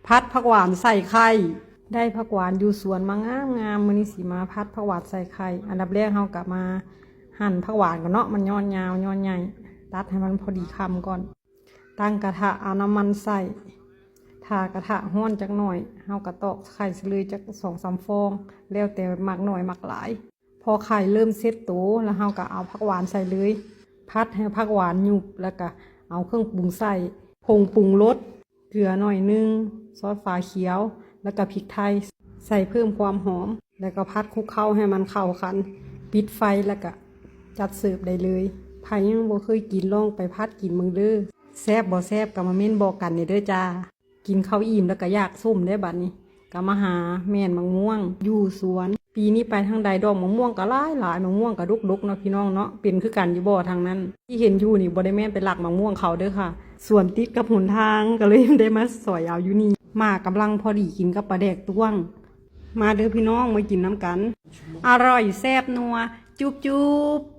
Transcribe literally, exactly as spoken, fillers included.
ผัดผักหวานใส่ไข่ ได้ผักหวานอยู่สวนมางามๆ มื้อนี้สิมาผัดผักหวานใส่ไข่ อันดับแรกเฮาก็มาหั่นผักหวานก่อนเนาะ มันยอดยาวยอดใหญ่ ตัดให้มันพอดีคำก่อน ตั้งกระทะเอาน้ำมันใส่ ถ้ากระทะร้อนจักหน่อย เฮาก็ตอกไข่ใส่เลยจักสองสามฟอง แล้วแต่มักน้อยมักหลาย พอไข่เริ่มเซ็ตโตแล้วเฮาก็เอาผักหวานใส่เลย ผัดให้ผักหวานหยุบ แล้วก็เอาเครื่องปรุงใส่ ผงปรุงรส เกลือหน่อยนึง ซอสฝาเขียว แล้วก็พริกไทย ใส่เพิ่มความหอม แล้วก็ผัดคลุกเคล้าให้มันเข้ากัน ปิดไฟแล้วก็จัดเสิร์ฟได้เลย ไผยังบ่เคยกินลองไปผัดกินเบิ่งเด้อ แซ่บบ่แซ่บก็มาเม้นบอกกันเด้อจ้า กินข้าวอิ่มแล้วก็อยากส้มได้บัดนี้ ก็มาหาแม่นหมากม่วง อยู่สวน ปีนี้ไปทางใดดอกหมากม่วงก็หลายหลาย หมากม่วงก็ดกๆ เนาะพี่น้องเนาะ เป็นคือกันอยู่บ่ทางนั้น ที่เห็นอยู่นี่บ่ได้แม่นไปลักหมากม่วงเขาเด้อค่ะ สวนติดกับหนทาง ก็เลยได้มาสอยเอาอยู่นี่ หมากกำลังพอดีกินกับปลาแดกต้วง มาเด้อพี่น้อง มากินน้ำกัน อร่อยแซ่บนัว จุ๊บจุ๊บ